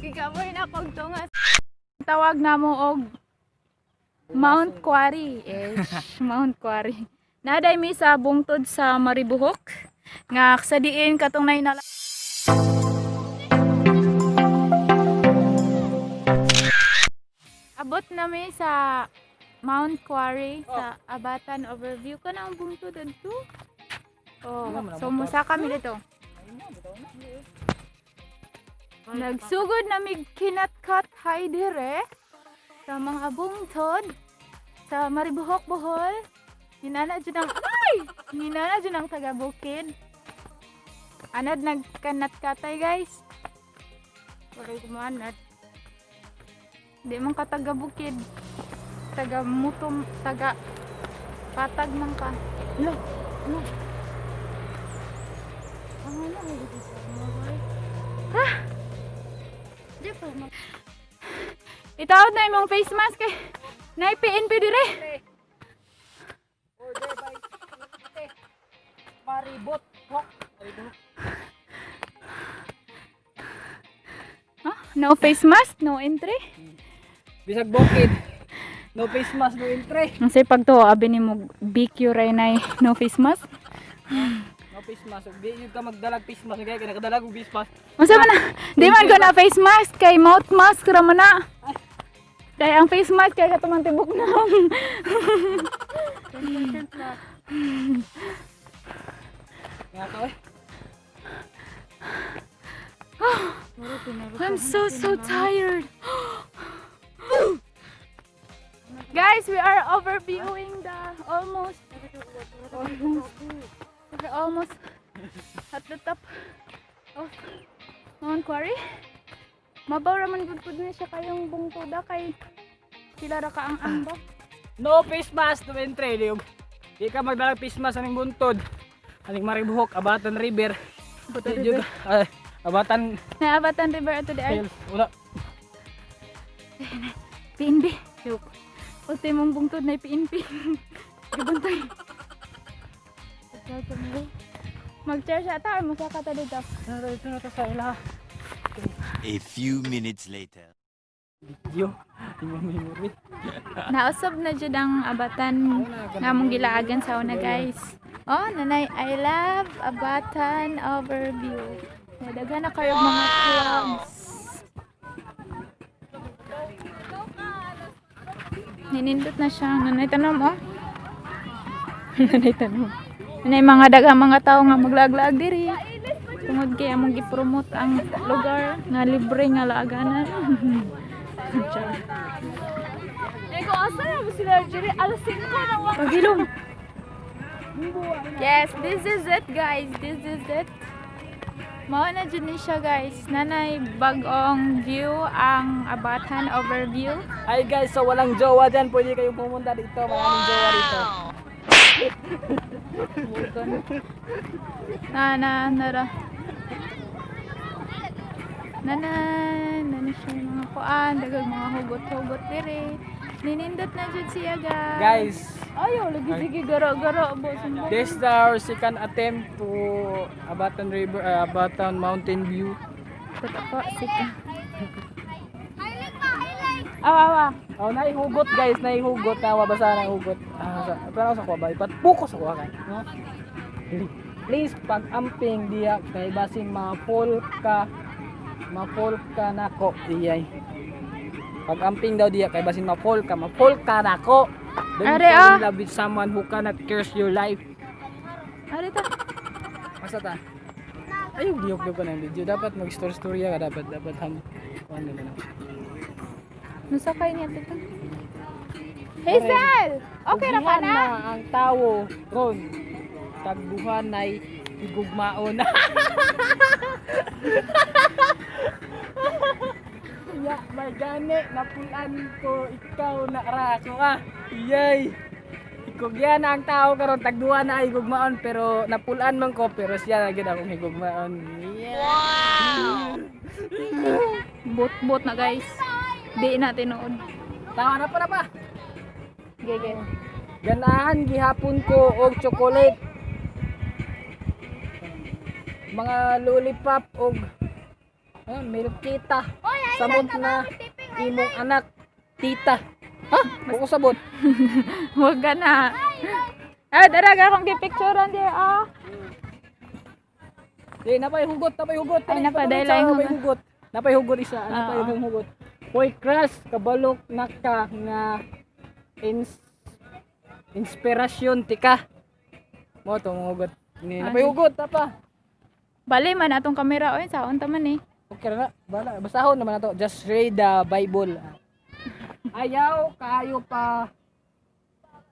Gikapoy na kog tunga. Tawag namo og Mount Quarry. Ish, Mount Quarry. Naday mi sa bungtod sa Maribuhok nga sa diin katong nainala. Abot na mi sa Mount Quarry sa Abatan overview ko na ang bungtod adto. Oh, so musa kami dito. Nagsugod na mig kinatkat hay dire sa mga bungtod sa Maribuhok, Bohol. Ninana jud ang ay! Ninana jud ang taga bukid. Anad nagkanatkatay, guys. Walay kumanad. Di man ka taga bukid. Taga mutom, taga patag man ka. Lo, lo. Ang ano, ha? Itawad na imong face mask kay nay PNP dire. Order by Maribot Hok. Maribot. Huh? No face mask, no entry. Bisag bukid. No face mask, no entry. Ang say pagtuo abi nimo BQ ray nay no face mask. No face mask. Di yun ka magdalag face mask. Kaya ka nakadalag og face mask. Unsa man na? Di man ko na face mask kay mouth mask ra man na. Kay ang face mask kay katuman tibok na. Nga ka eh. I'm so so tired. Guys, we are overviewing the almost we're almost at the top of Mount Quarry. Mabaw ra man gud pud ni siya kayong bungtoda kay sila ra ka ang amba. No face mask, no entry. Di ka magdalag face mask aning buntod. Aning Maribuhok, Abatan River. Abatan Di jud River. Ay, Abatan Naabatan River ato di ay Hills. Wala. PNB. Joke. Uti mong bungtod na PNP. Gabantay. Mag-charge ata or musaka ta dito. Ito na to sa ila. A few minutes later. Video. Di mo memory. Nausab na jud ang Abatan nga mong gilaagan sa una, guys. Oh, nanay, I love Abatan overview. Nadaghan na kayo mga flags. Ninindot na siya. Nanay tanom, oh. Nanay tanom. Nanay mga daghang mga tao nga maglaag-laag diri. Tungod kay among gi-promote ang lugar nga libre nga laaganan. Char. Eko, asa na ba sila, Jerry? Alas 5 na wa. Pagilom. Yes, this is it, guys. This is it. Mao na jud ni siya, guys. Nanay bag-ong view ang Abatan overview. Ay guys, so walang jowa dyan, pwede kayong pumunta dito. Maraming jowa dito. Na na nara. Nana, nana siya yung mga kuan, dagag mga hugot-hugot dire. Ninindot na jud siya, guys. Guys, Ayaw, lagi sige garo-garo bo sumbo. this is our second attempt to Abatan River, Abatan Mountain View. Totoo, sika. Awa, awa. Oh, naihugot guys, naihugot na mabasa na hugot. Ah, sa, pero sa kuha ba? Ipat buko sa kuha kay. No? Please pag amping diya kay basin ma-fall ka nako diyay. Pag amping daw diya kay basin ma-fall ka nako. Don't Are, fall in ah. love with someone who cannot curse your life. Ari ta. Masa ta? Ay, giyok ko na yung video. Dapat mag-story-storya ka. Dapat, dapat ham. Ano na lang. Nusakay niya dito. Hazel! Okay ra ka Ugihan na? na ang tawo ron. Tagbuhan ay higugmaon. Ya, margani, napulan ko ikaw na ra ko ah. Yay! Ikugyan na ang tao karon tagduha na ay higugmaon pero napulan man ko pero siya na gyud akong higugmaon. Yeah. Bot-bot na, guys. Di na tinuod. Tawa na pa na pa. Gege. Ganahan gihapon ko og chocolate. Mga lollipop og milkita. Samot na imong anak, tita. Ha? Kung sabot. Huwag ka na. Ah, dara ka akong gipicturean di ah. Di, napay hugot, napay hugot. Ay, napa, dahil lang Napay hugot. Napay hugot isa, napay Oo. hugot. Hoy, crush, kabalok na ka nga inspirasyon tika. Mo to mga hugot. Ni Ah, napay sige. hugot pa. Bali man atong kamera oy, saon ta man eh. Okay ra na. Bala, basahon naman na to. Just read the Bible. Ayaw kaayo pa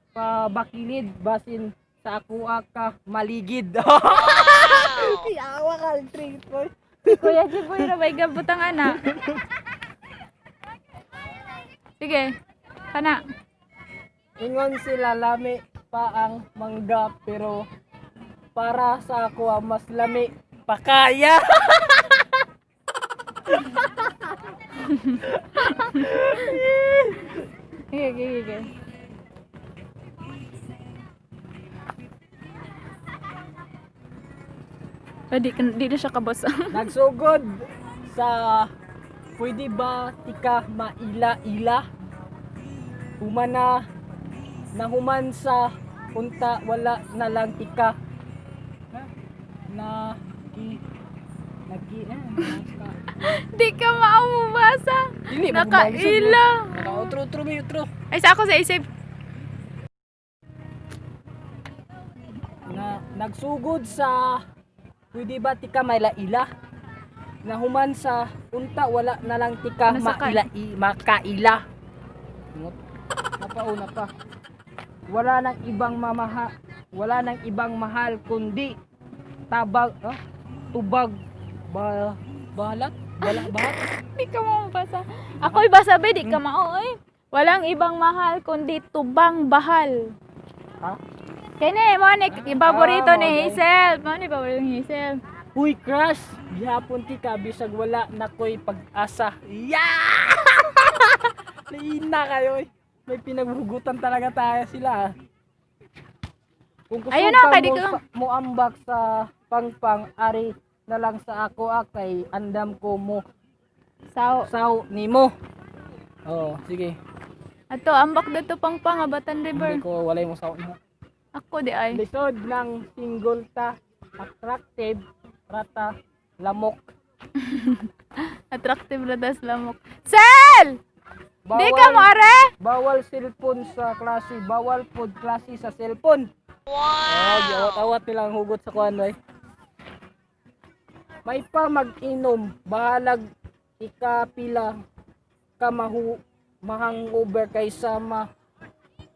pa bakilid basin sa akuha ka maligid. Yawa ka, treat boy. Si Kuya Jiboy ra bay gabutang ana. Sige. Kana. Ingon sila lami pa ang mangga pero para sa ako ang mas lami pakaya. Sige, sige, sige. Ah, di na siya kabos. Nagsugod sa pwede ba tika maila-ila? Humana nahuman sa unta wala na lang tika. Ha? Na ki nagi eh, naka. Di ka maamubasa. Dili Nakaila. Naka utro utro mi utro. Ay, sa ako sa isip. Na nagsugod sa pwede ba tika maila-ila? Nahuman sa unta wala na lang tika Nasakay. maila makaila. Napauna pa. Wala nang ibang mamaha, wala nang ibang mahal kundi tabag, ah, tubag ba balat, bala bahat. Di ka maamubasa. Ako'y basa ba, di ka mao oy. Walang ibang mahal kundi tubang bahal. Ha? Kini mo ni paborito Ah, ni okay. Hazel. Mo ni paborito ni Hazel. Uy, crush! Gihapon ti ka bisag wala na ko'y pag-asa. Yeah! Naina kayo eh. May pinaghugutan talaga tayo sila. Ah. Kung kusog Ayun na, ka kay di mo, ko- sa, mo ambak sa pangpang ari na lang sa ako ah, kay andam ko mo Sao. saw nimo. Oh, sige. Ato ambak dito pangpang Abatan River. Hindi ko walay mo saw nimo. Ako di ay. Lisod ng single ta attractive rata lamok. Attractive ra das lamok. Sel! Di ka mo are? Bawal cellphone sa klase, bawal pod klase sa cellphone. Wow! Oh, giawat-awat nila ang hugot sa kuan bay. May pa mag-inom, bahalag ikapila ka mahu mahangover kaysa ma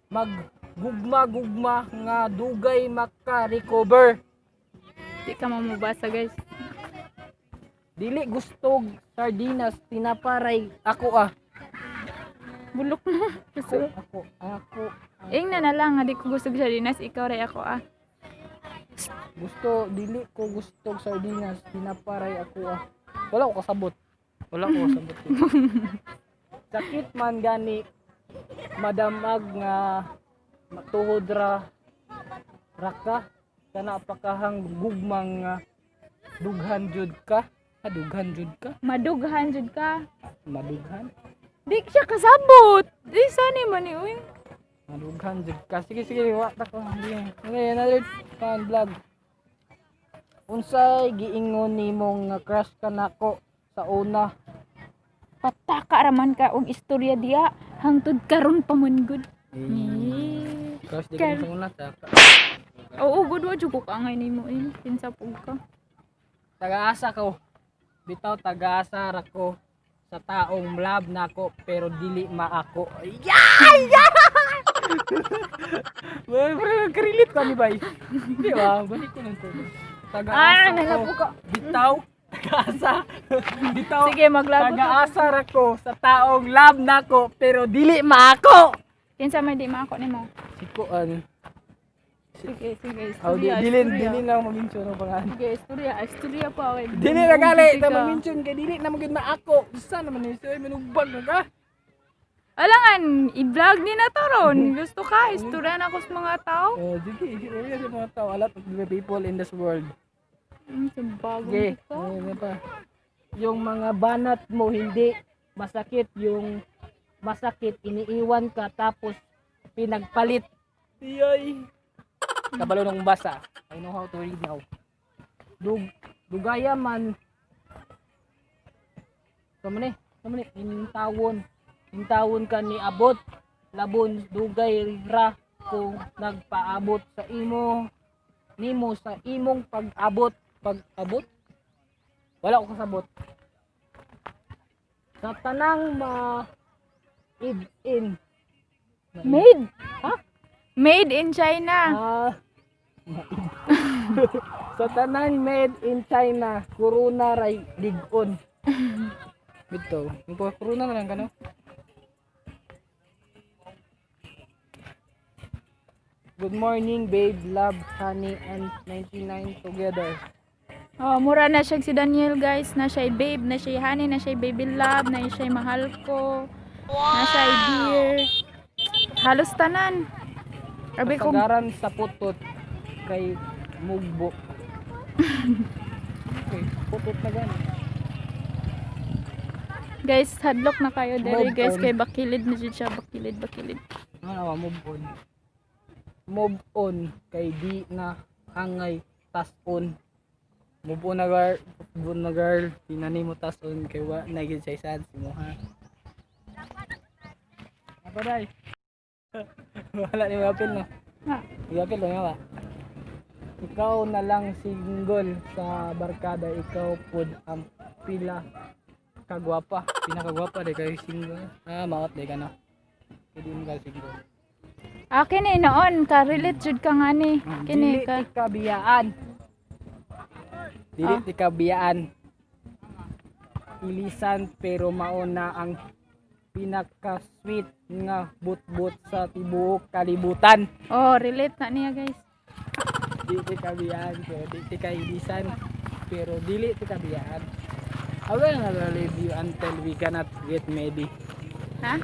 maggugma-gugma nga dugay maka-recover. Di ka mamubasa guys. Dili gustog sardinas tinaparay ako ah. Bulok na. Ako ako ako. Ingna na lang nga di ko gusto sardinas, ikaw ray ako ah. Gusto dili ko gusto sardinas tinaparay ako ah. Wala ko kasabot. Wala ko kasabot. Sakit man gani madamag nga matuhod ra raka kana pakahang gugmang nga dughan jud ka. Ah, dughan jud ka. Madughan jud ka. Madughan. Di siya kasabot. Di sani man ni uy. Madughan jud ka. Sige sige, wa ta ko. Sige. Okay, another fan vlog. Unsay giingon nimo nga crush ka nako sa una? Pataka raman ka og istorya diya hangtod karon pa man gud. Eh. Crush di ka sa una ta. Oo, good wa jud ko kaangay nimo eh. Kinsa pug ka. Tagaasa ko. Bitaw tagaasa ra ko sa taong love nako pero dili maako. Yeah! Yeah! Well, pero nagka-relate ka ni bay. Di ba? Balik ko nang to. Tagaasa Ah, ko. nalapo ka. Bitaw tagaasa. Bitaw Sige, maglagot ka. tagaasa ra ko sa taong love nako pero dili maako. Kinsa may di maako nimo? Si Kuan. Sige, sige, Oh, di, istorya. dili istorya. dili na ma-mention ang pangalan. Sige, istorya, istorya pa kay. Dili na gali Sige ta ka. ma-mention kay dili na magid maako. Sa naman ni sir manugbag na ka. Alangan, i-vlog ni na to ron. Gusto ka, istorya na ako sa mga tao. Oh, sige, istorya sa mga tao, a lot of the people in this world. Bagong Sige, ito. ayun pa. Yung mga banat mo hindi masakit, yung masakit iniiwan ka tapos pinagpalit. Yay! Kabalo ng basa. I know how to read now. Dugaya man. Kamo ni, intawon. Intawon ka ni abot. Labon dugay ra kung nagpaabot sa imo nimo sa imong pag-abot, pag-abot. Wala ko kasabot. Sa tanang ma in Made. Ha? Made in China. Ah. Sa tanang made in China, corona ray ligon. Bito, yung corona na lang kano. Good morning, babe, love, honey, and 99 together. Oh, mura na siya si Daniel, guys. Na siya babe, na siya honey, na siya baby love, na siya mahal ko. Na siya dear. Halos tanan. Abi ko Kasagaran sa putot kay mugbo. Okay, putot na gani. Guys, hadlock na kayo dere Move guys on. kay bakilid na jud siya, bakilid, bakilid. Ano, move on. Move on kay di na angay tas on. Move on na girl, move on na girl. Pinani mo tas on kay wa na gid sa isan si mo ha. Apa dai? Wala ni mapil no. Ha. Gapil no ba? Ikaw na lang single sa barkada, ikaw pud ang pila kagwapa. Pinakagwapa di kayo single. Ah, maot di ka na. Hindi mo ka single. Ah, kini noon ka relate jud ka nga ni. Kini Dili ka. ti kabiyaan. Dili ti kabiyaan. Ilisan pero mauna ang pinaka-sweet nga butbut sa tibuok kalibutan. Oh, relate na niya guys. Dili ti kabiyaan pero di ti kailisan pero dili ti kabiyaan. I will never leave you until we cannot get married. Ha?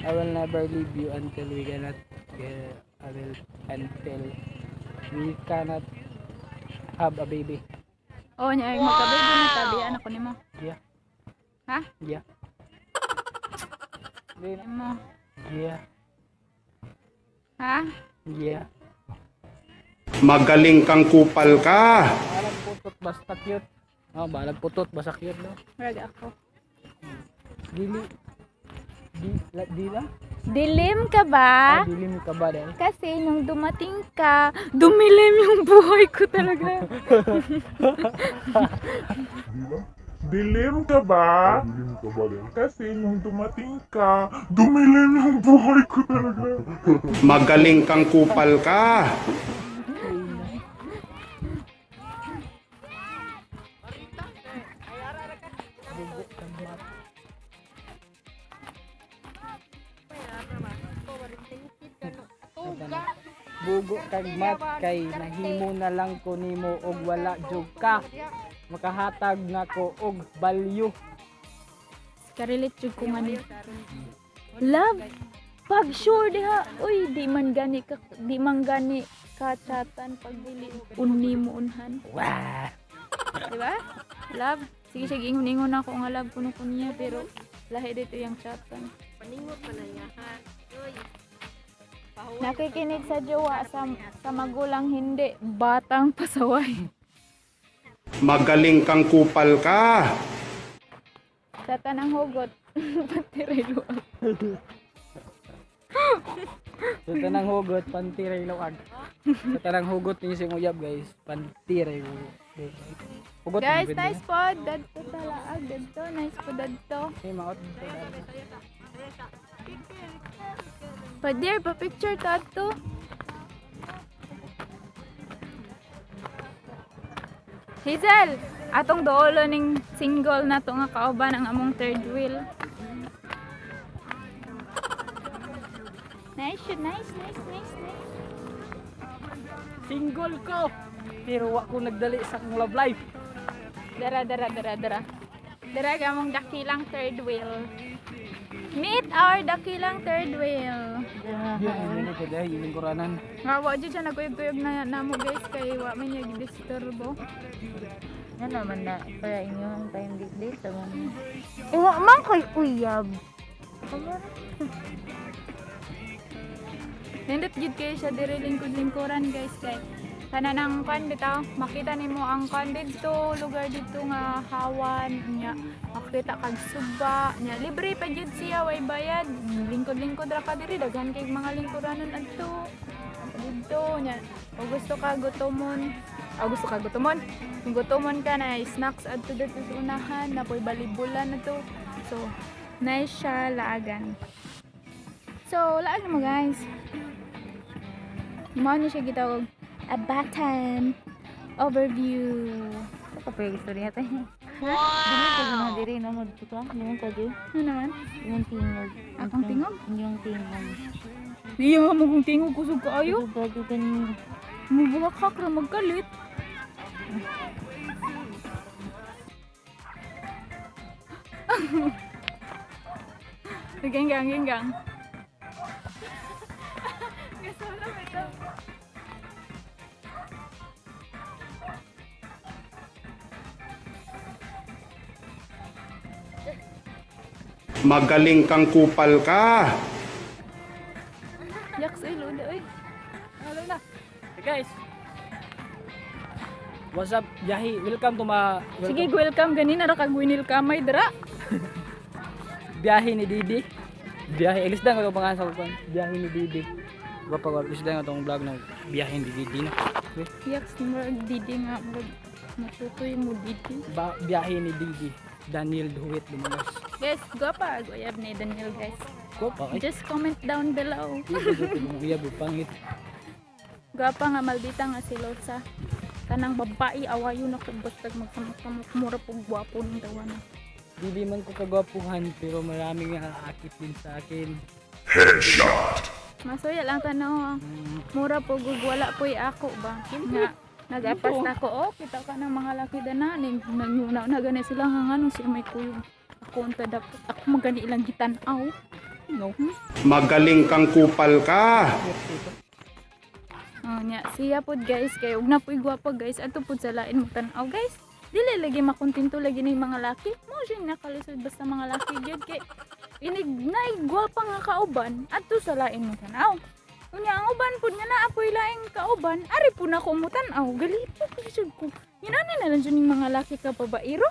I will never leave you until we cannot get, I will until we cannot have a baby. Oh, nya ay magka-baby na tabi anak ko nimo. Yeah. Ha? Yeah. Nimo. Yeah. Ha? Yeah. Magaling kang kupal ka. Balag putot basta cute. Oh, balag putot basta cute no. Murag ako. Dili di la, di la? Dilim ka ba? Ah, dilim ka ba dahil? Kasi nung dumating ka, dumilim yung buhay ko talaga. Dilim ka ba? Dilim ka ba din? Kasi nung dumating ka, dumilim yung buhay ko talaga. Magaling kang kupal ka. Bugo kag mat kay nahimo na lang ko nimo og wala jud ka makahatag nako og value. Karelate jud ko man ni. Love, pag sure diha, uy, di man gani ka, di man gani ka chatan pag dili unni mo unhan. Wah. Di ba? Love, sige siya ingon-ingon ako nga love kuno ko niya pero lahi dito yung chatan. Nakikinig sa jowa sa magulang hindi, batang pasaway. Magaling kang kupal ka. Sa tanang hugot, patiray luag. Sa tanang hugot, pantiray luag. Sa tanang hugot ni si Muyab guys, pantiray hugot. Hugot Guys, pwede nice na. po. Dadto talaag. Dadto, nice po dadto. Hey, maot. Padir, pa-picture dadto. Hazel, atong duolo ning single na to nga kauban ang among third wheel. Nice, yun. Nice, nice, nice, nice. Single ko. Pero wa ko nagdali sa akong love life. Dara, dara, dara, dara. Dara gamong dakilang third wheel. Meet our dakilang third wheel. Hindi ko dahil yung lingkuranan. Nga wa jud siya nagkuyog-kuyog na namo guys kay wa man niya gidisturbo. Nga naman na para inyong time dito man. Eh, wa man ko'y uyab. Nindot jud kayo siya diri lingkod-lingkuran guys kay kana nang kwan bitaw makita nimo ang kwan didto lugar didto nga hawan nya makita kag suba nya libre pa jud siya way bayad. Lingkod-lingkod ra ka diri, daghan kay mga lingkuranon adto didto nya. O gusto ka gutomon, o gusto ka gutomon, kung gutomon ka na snacks adto didto sa unahan na poy balibulan na to. So nice siya laagan. So laag mo guys. Mao ni siya gitawag Abatan overview. Sa pa yung istorya tayo. Wow! Dili ko na diri na mo dito ka. Yung ka di. Ano naman? Yung tingog. Akong tingog? Yung tingog. Iya mo kong tingog kusog kaayo. Bago ganin. Mubulakak ra magkalit. Genggang, genggang. Gusto mo ito. Magaling kang kupal ka. Yaks, uy, luda, uy. Hello na. Hey guys. What's up, Yahi? Welcome to ma welcome. Sige, welcome. Ganina ra kag winil kamay dra. Biyahe ni Didi. Biyahe alis dang ako pangalan sa kuan. Biyahe ni Didi. Ba pag alis dang atong vlog na biyahe ni Didi na. Okay. Yaks, murag didi nga. Murag matutoy mo didi. Ba biyahe ni Didi. Daniel Duwit Dumagas. Guys, gwapa. Guyab ni Daniel, guys. Ko pa kay. Just comment down below. Uyab pangit. Gwapa nga maldita nga si Losa. Kanang babae awayo na ko basta magsamok-samok mura pug gwapo ning tawana. Dili man ko kagwapuhan pero maraming nakakakit din sa akin. Masuya lang tanaw. Mura pug ug wala poy ako ba. Nga nagapas na ko oh kita ka ng mga laki dana ning nanguna na gani sila nga nganong sila may kuyog. Ako unta dapat ako magani ilang gitan-aw. No. Magaling kang kupal ka. Oh, nya siya pod guys kay ug na poy gwapa guys ato pod sa lain mo tan-aw guys. Dili lagi makontento lagi ning mga laki. Mo siya nakalisod basta mga laki gyud kay inig naay gwapa nga kauban adto sa lain mo tan-aw. Unya ang uban pod nga naa poy laing kauban ari po na ko mo tan-aw. Galito ko jud ko. Inani na lang jud ning mga laki ka babaero.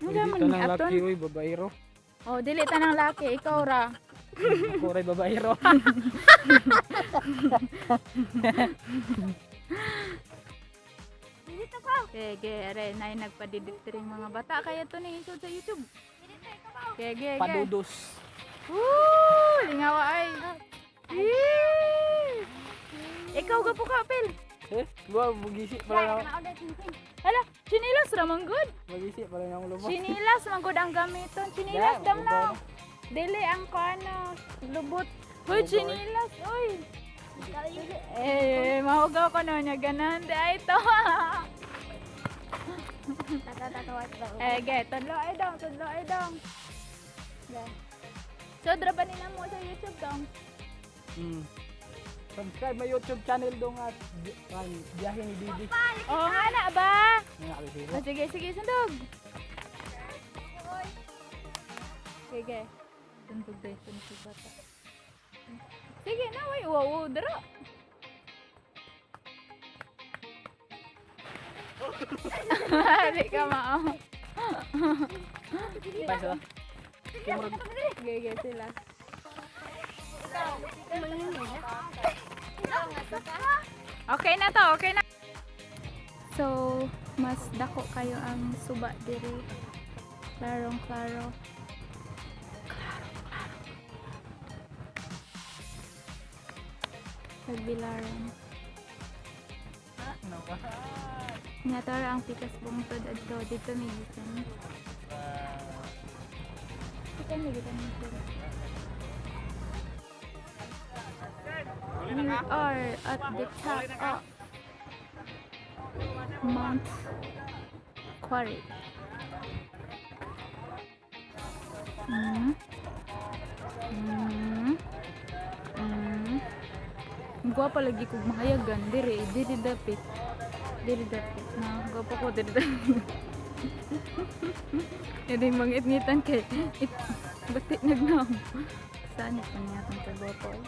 Ang Dili man ka ni ng aton. laki oy babaero. Oh, dili ta ng laki ikaw ra. Ako ray babaero. Gege, are nay nagpadidit ring mga bata kaya to ni isod sa YouTube. Gege, ge. Padudos. Woo! Lingawa ay. Yee! Ikaw ga po ka, Pel. Eh, wa bugisi pala na. Hala, chinilas ra man gud. Magisi pala na akong lubot. Chinilas man gud ang gamiton. Chinilas Yeah, dam na. Dili ang kuano, lubot. Hoy, chinilas, oy. Eh, mahugaw ko no niya ganan di ay to. Eh, ge, tudlo ay dong, tudlo ay dong. Ge. So, drapa nila mo sa YouTube dong. Subscribe my YouTube channel dong at biyahe ni Didi. Oo nga na ba? Nga kami sila. Oh, sige, sige, sundog. Sige. Sundog dahil, sundog bata. Sige na, way, wow, dara. Di ka mao. Pa sila. Sige, sila. Okay na to, okay na. So, mas dako kayo ang suba diri. Klarong klaro. Klaro, klaro. Tagbilaran. Nga tara ang pikas bungtod adto dito may gikan. Dito may gikan dito. We are at the top of Mount Quarry. Gwapa lagi kog mahayagan dire, diri dapit. Diri dapit na gwapa ko diri dapit. Hindi mangit-ngitan kay it, bati nagnaw. Saan pa niya atong pagwapa? Eh?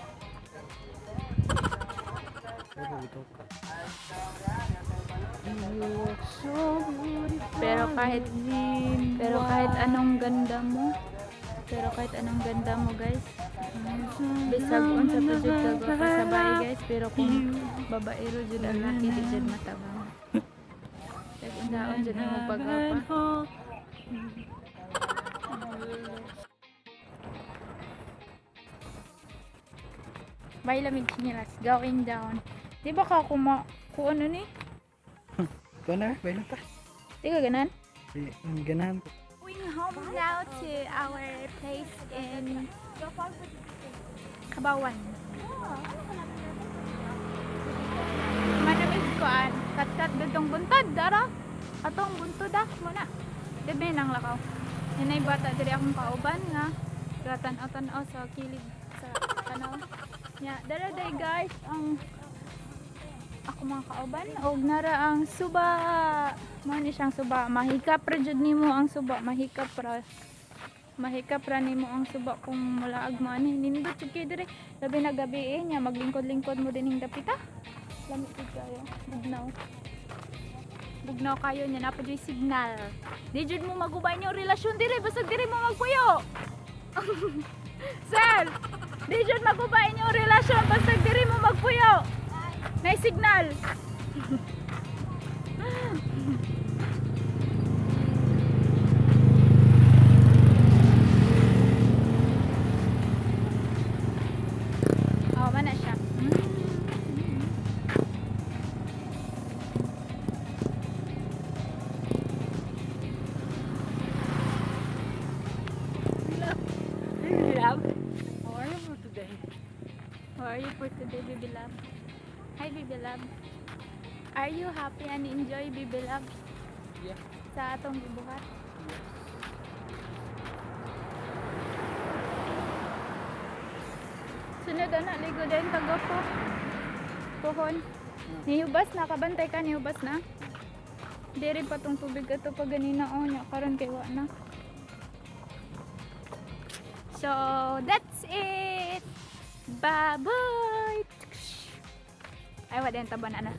Pero kahit anong ganda mo, pero kahit anong ganda mo guys, bisag unsa pa jud ka gwapa sa bae guys, pero kung babaero jud ang laki di jud matabang. Kag unsaon jud nimo pagwapa. May lamig chinelas going down. Di ba ka kuma ku ano ni? Ikaw na, bay na ta. Di ka ganan? Di, ang ganahan. Going home now to our place in Kabawan. Manamig ko an, kat-kat ditong buntod, dara. Atong buntod ah, muna. Debe nang lakaw. Hinay bata diri akong kauban nga gatan-aw-tan-aw sa kilid sa tanaw. Nya, dara day guys ang ako mga kauban og nara ang suba. Mao ni siyang suba. Mahikap ra jud nimo ang suba, mahikap ra. Mahikap ra nimo ang suba kung mulaag mo ani. Nindot jud kay dire. Labi na gabi eh nya maglingkod-lingkod mo dinhing dapita. Lami jud kayo. Bugnaw. Bugnaw kayo nya napa jud signal. Di jud mo magubay inyong relasyon dire basag dire mo magpuyo. Sir, di jud magubay inyong relasyon basag dire mo magpuyo. Nay signal. Oh, mana siya. Love, how are you for today? How are you for today, baby love? Hi, baby love. Are you happy and enjoy, baby love? Yeah. Sa atong gibuhat? Sunod ana, ligo din taga po. Pohon. Nihubas na, kabantay ka, nihubas na. Diri pa tong tubig ato pa ganina oh, nya karon kay wa na. So, that's it. Bye-bye. Ay, wala yung taban na.